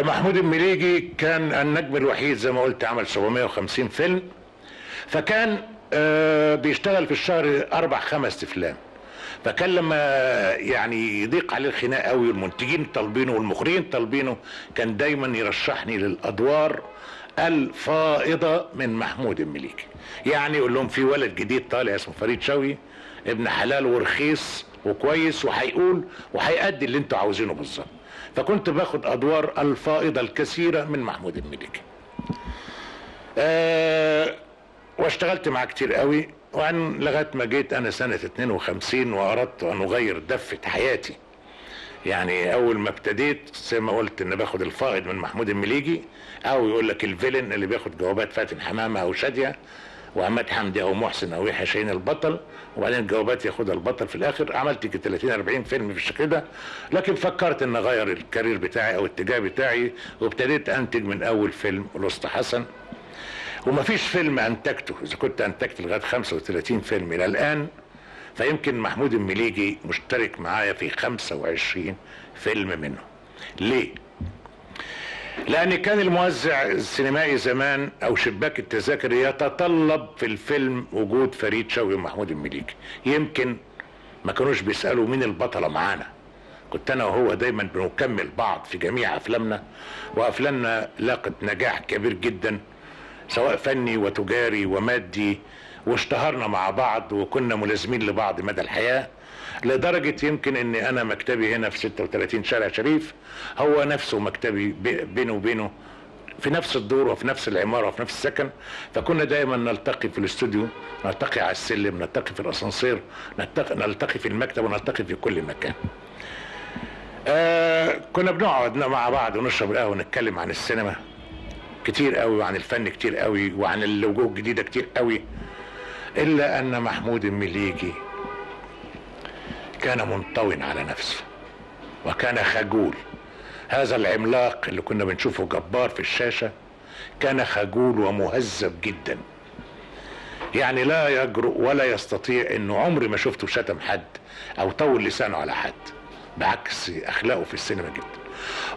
محمود المليجي كان النجم الوحيد زي ما قلت، عمل 750 فيلم، فكان بيشتغل في الشهر 4-5 افلام. فكان لما يعني يضيق عليه الخناق قوي والمنتجين طالبينه والمخرجين طالبينه، كان دايما يرشحني للادوار الفائضه من محمود المليجي. يعني يقول لهم في ولد جديد طالع اسمه فريد شوقي، ابن حلال ورخيص وكويس، وهيقول وهيأدي اللي انتوا عاوزينه بالظبط. فكنت باخد ادوار الفائضه الكثيرة من محمود المليجي. واشتغلت معاه كتير قوي، وعن لغاية ما جيت انا سنة 52 واردت ان اغير دفة حياتي. يعني اول ما ابتديت زي ما قلت ان باخد الفائض من محمود المليجي، او يقول لك الفيلن اللي بياخد جوابات فاتن حمامه او شاديه وعماد حمدي او محسن او يحيى شاهين البطل، وبعدين الجوابات ياخدها البطل في الاخر. عملت 30-40 فيلم في الشكل ده، لكن فكرت ان اغير ال career بتاعي او الاتجاه بتاعي، وابتديت انتج من اول فيلم الأسطى حسن. ومفيش فيلم انتجته، اذا كنت انتجت لغاية 35 فيلم الى الان، فيمكن محمود المليجي مشترك معايا في 25 فيلم منه. ليه؟ لأن كان الموزع السينمائي زمان أو شباك التذاكر يتطلب في الفيلم وجود فريد شوقي ومحمود المليجي. يمكن ما كانوش بيسألوا مين البطلة معانا، كنت أنا وهو دايما بنكمل بعض في جميع أفلامنا، وأفلامنا لاقت نجاح كبير جدا سواء فني وتجاري ومادي، واشتهرنا مع بعض وكنا ملازمين لبعض مدى الحياة، لدرجة يمكن ان انا مكتبي هنا في 36 شارع شريف هو نفسه مكتبي بينه وبينه في نفس الدور وفي نفس العمارة وفي نفس السكن. فكنا دايما نلتقي في الاستوديو، نلتقي على السلم، نلتقي في الاسانسير، نلتقي في المكتب، ونلتقي في كل مكان. كنا بنقعد مع بعض ونشرب القهوة ونتكلم عن السينما كتير قوي، وعن الفن كتير قوي، وعن الوجوه الجديدة كتير قوي. إلا أن محمود المليجي كان منطوٍ على نفسه وكان خجول. هذا العملاق اللي كنا بنشوفه جبار في الشاشة كان خجول ومهذب جدا، يعني لا يجرؤ ولا يستطيع، انه عمري ما شفته شتم حد او طول لسانه على حد، بعكس اخلاقه في السينما جدا.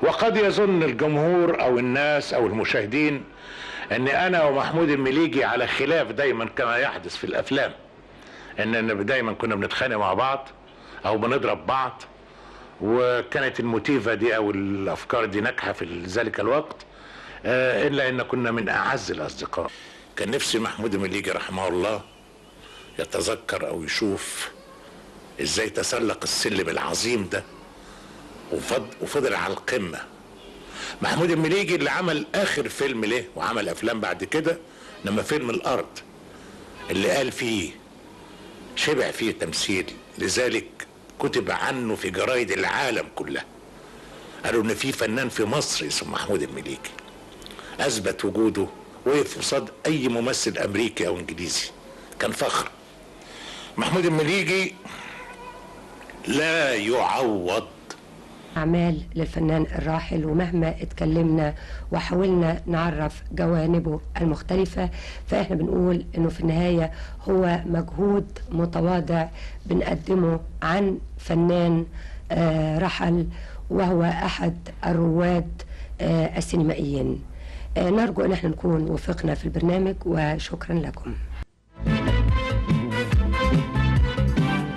وقد يظن الجمهور او الناس او المشاهدين ان انا ومحمود المليجي على خلاف دايما كما يحدث في الافلام، ان دايما كنا بنتخانق مع بعض او بنضرب بعض، وكانت الموتيفة دي او الافكار دي ناجحة في ذلك الوقت، الا ان كنا من اعز الاصدقاء. كان نفسي محمود المليجي رحمه الله يتذكر او يشوف ازاي تسلق السلم العظيم ده وفضل على القمة. محمود المليجي اللي عمل اخر فيلم له وعمل افلام بعد كده، لما فيلم الارض اللي قال فيه شبع فيه تمثيل، لذلك كتب عنه في جرايد العالم كلها، قالوا ان في فنان في مصر اسمه محمود المليجي اثبت وجوده، وقف قصاد اي ممثل امريكي او انجليزي، كان فخر. محمود المليجي لا يعوض. أعمال للفنان الراحل، ومهما اتكلمنا وحاولنا نعرف جوانبه المختلفة، فإحنا بنقول إنه في النهاية هو مجهود متواضع بنقدمه عن فنان رحل وهو أحد الرواد السينمائيين. نرجو أن احنا نكون وفقنا في البرنامج، وشكرا لكم.